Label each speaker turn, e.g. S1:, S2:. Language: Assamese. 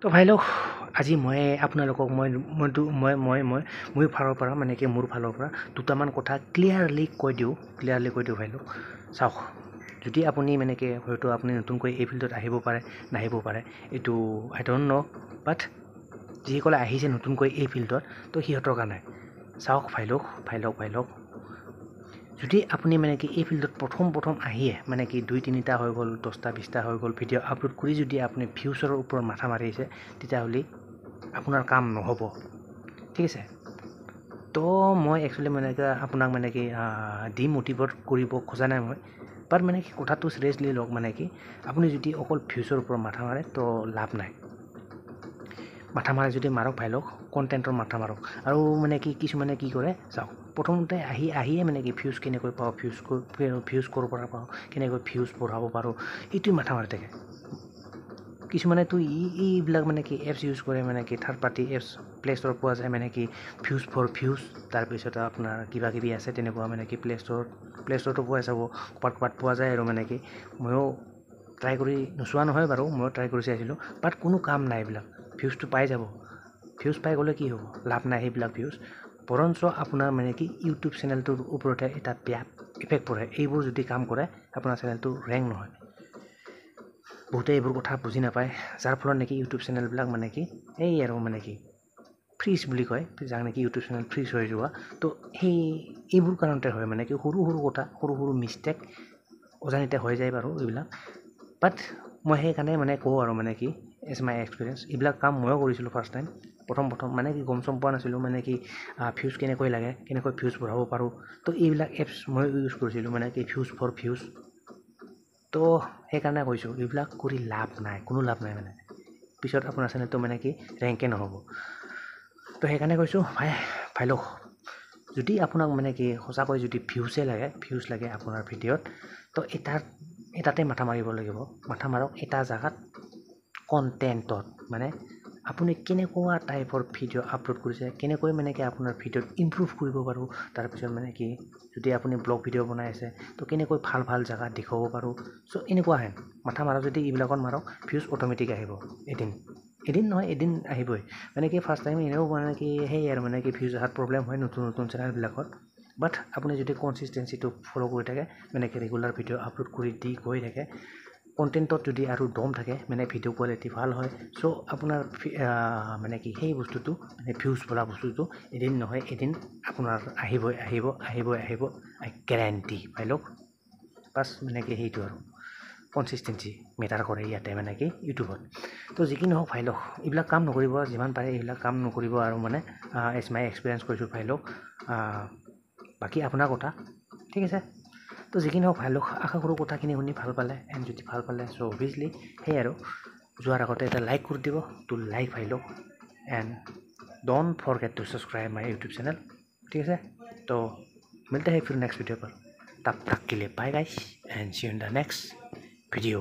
S1: তো ভাই লোক, আজি মই আপোনালোকক মই মই মই মই মই মোৰ ফালৰ পৰা মানে কি মোৰ ফালৰ পৰা দুটামান কথা ক্লিয়াৰলি কৈ দিওঁ, ক্লিয়াৰলি কৈ দিওঁ। ভাই লোক, চাওক, যদি আপুনি মানে কি হয়তো আপুনি নতুনকৈ এই ফিল্ডত আহিব পাৰে, নাহিব পাৰে, এইটো আই don't ন', বাট যিসকলে আহিছে নতুনকৈ এই ফিল্ডত, তো সিহঁতৰ কাৰণে চাওক ভাই লোক, ভাই লোক, ভাই লোক, যদি আপুনি মানে কি এই ফিল্ডত প্ৰথম প্ৰথম আহিয়ে মানে কি 2-3টা হৈ গ'ল, 10টা 20টা হৈ গ'ল ভিডিঅ' আপলোড কৰি যদি আপুনি ফিউচাৰৰ ওপৰত মাথা মাৰিছে, তেতিয়াহ'লে আপোনাৰ কাম নহ'ব, ঠিক আছে। তো মই একচুৱেলি মানে কি আপোনাক মানে কি ডিমটিভেট কৰিব খোজা নাই মই, বাট মানে কি কথাটো চিৰিয়াছলি লওক। মানে কি আপুনি যদি অকল ফিউচাৰৰ ওপৰত মাথা মাৰে, তো লাভ নাই। মাথা মাৰে যদি মাৰক ভাই লওক, কণ্টেণ্টৰ মাথা মাৰক। আৰু মানে কি কিছুমানে কি কৰে চাওক, প্ৰথমতে আহি আহিয়ে মানে কি ভিউজ কেনেকৈ পাওঁ, ভিউজ ক'ৰ পৰা পাওঁ, কেনেকৈ ভিউজ বঢ়াব পাৰোঁ, এইটোৱে মাথা মাৰি থাকে। কিছুমানেতো এইবিলাক মানে কি এপছ ইউজ কৰে, মানে কি থাৰ্ড পাৰ্টি এপছ প্লে ষ্ট'ৰত পোৱা যায়, মানে কি ভিউজ ফৰ ভিউজ, তাৰপিছত আপোনাৰ কিবা কিবি আছে তেনেকুৱা, মানে কি প্লে ষ্ট'ৰতো পোৱা যাব, ক'ৰবাত ক'ৰবাত পোৱা যায়। আৰু মানে কি ময়ো ট্ৰাই কৰি নোচোৱা নহয় বাৰু, ময়ো ট্ৰাই কৰি চাইছিলোঁ, বাট কোনো কাম নাই এইবিলাক। ভিউজটো পাই যাব, ভিউজ পাই গ'লে কি হ'ব, লাভ নাই সেইবিলাক ভিউজ, বৰঞ্চ আপোনাৰ মানে কি ইউটিউব চেনেলটোৰ ওপৰতে এটা বেয়া ইফেক্ট পৰে। এইবোৰ যদি কাম কৰে, আপোনাৰ চেনেলটো ৰেংক নহয়। বহুতে এইবোৰ কথা বুজি নাপায়, যাৰ ফলত নেকি ইউটিউব চেনেলবিলাক মানে কি এই আৰু মানে কি ফ্ৰিজ বুলি কয়, যাক নেকি ইউটিউব চেনেল ফ্ৰিজ হৈ যোৱা, তো সেই এইবোৰ কাৰণতে হয়। মানে কি সৰু সৰু কথা, সৰু সৰু মিষ্টেক অজানিতে হৈ যায় বাৰু এইবিলাক। বাট মই সেইকাৰণে মানে কওঁ আৰু মানে কি এজ মাই এক্সপিৰিয়েঞ্চ, এইবিলাক কাম ময়ো কৰিছিলোঁ ফাৰ্ষ্ট টাইম, প্ৰথম প্ৰথম মানে কি গম চম পোৱা নাছিলোঁ, মানে কি ভিউজ কেনেকৈ লাগে, কেনেকৈ ভিউজ বঢ়াব পাৰোঁ, তো এইবিলাক এপছ মই ইউজ কৰিছিলোঁ, মানে কি ভিউজ ফৰ ভিউজ। তো সেইকাৰণে কৈছোঁ এইবিলাক কৰি লাভ নাই, কোনো লাভ নাই, মানে পিছত আপোনাৰ চেনেলটো মানে কি ৰেংকে নহ'ব। তো সেইকাৰণে কৈছোঁ ভাই, ভাই লোক, যদি আপোনাক মানে কি সঁচাকৈ যদি ভিউজে লাগে, ভিউজ লাগে আপোনাৰ ভিডিঅ'ত, তো এটাতে মাথা মাৰিব লাগিব। মাথা মাৰক এটা জেগাত, কণ্টেণ্টত, মানে আপুনি কেনেকুৱা টাইপৰ ভিডিঅ' আপলোড কৰিছে, কেনেকৈ মানে কি আপোনাৰ ভিডিঅ'ত ইম্প্ৰুভ কৰিব পাৰোঁ, তাৰপিছত মানে কি যদি আপুনি ব্লগ ভিডিঅ' বনাই আছে, তো কেনেকৈ ভাল ভাল জেগা দেখুৱাব পাৰোঁ, চ' এনেকুৱা হেন মাথা মাৰক। যদি এইবিলাকত মাৰক, ভিউজ অট'মেটিক আহিব, এদিন এদিন নহয় এদিন আহিবই। মানে কি ফাৰ্ষ্ট টাইম এনেও মানে কি সেই আৰু মানে কি ভিউজ অহাত প্ৰব্লেম হয় নতুন নতুন চেনেলবিলাকত, বাট আপুনি যদি কনচিষ্টেঞ্চিটো ফ'ল' কৰি থাকে, মানে কি ৰেগুলাৰ ভিডিঅ' আপলোড কৰি দি গৈ থাকে, কণ্টেণ্টত যদি আৰু দম থাকে, মানে ভিডিঅ' কোৱালিটি ভাল হয়, চ' আপোনাৰ মানে কি সেই বস্তুটো মানে ভিউজ বোলা বস্তুটো এদিন নহয় এদিন আপোনাৰ আহিবই, আহিব, আহিবই, আহিব, আই গেৰেণ্টি ভাই লোক। বাছ মানে কি সেইটো আৰু কনচিষ্টেঞ্চি মেটাৰ কৰে ইয়াতে মানে কি ইউটিউবত। তো যি কি নহওক ভাই লোক, এইবিলাক কাম নকৰিব, যিমান পাৰে এইবিলাক কাম নকৰিব আৰু মানে এজ মাই এক্সপিৰিয়েঞ্চ কৈছোঁ ভাই লোক, বাকী আপোনাৰ কথা, ঠিক আছে। তো যি কি নহওক ভাই লোক, আশা কৰোঁ কথাখিনি শুনি ভাল পালে, এণ্ড যদি ভাল পালে চ' অভিয়াছলি সেই আৰু যোৱাৰ আগতে এটা লাইক কৰি দিব, টু লাইক ভাই লোক, and don't forget to subscribe my YouTube channel, ঠিক আছে। तो मिलते हैं फिर नेक्स्ट वीडियो पर, तब तक के लिए bye guys and see you in the next video.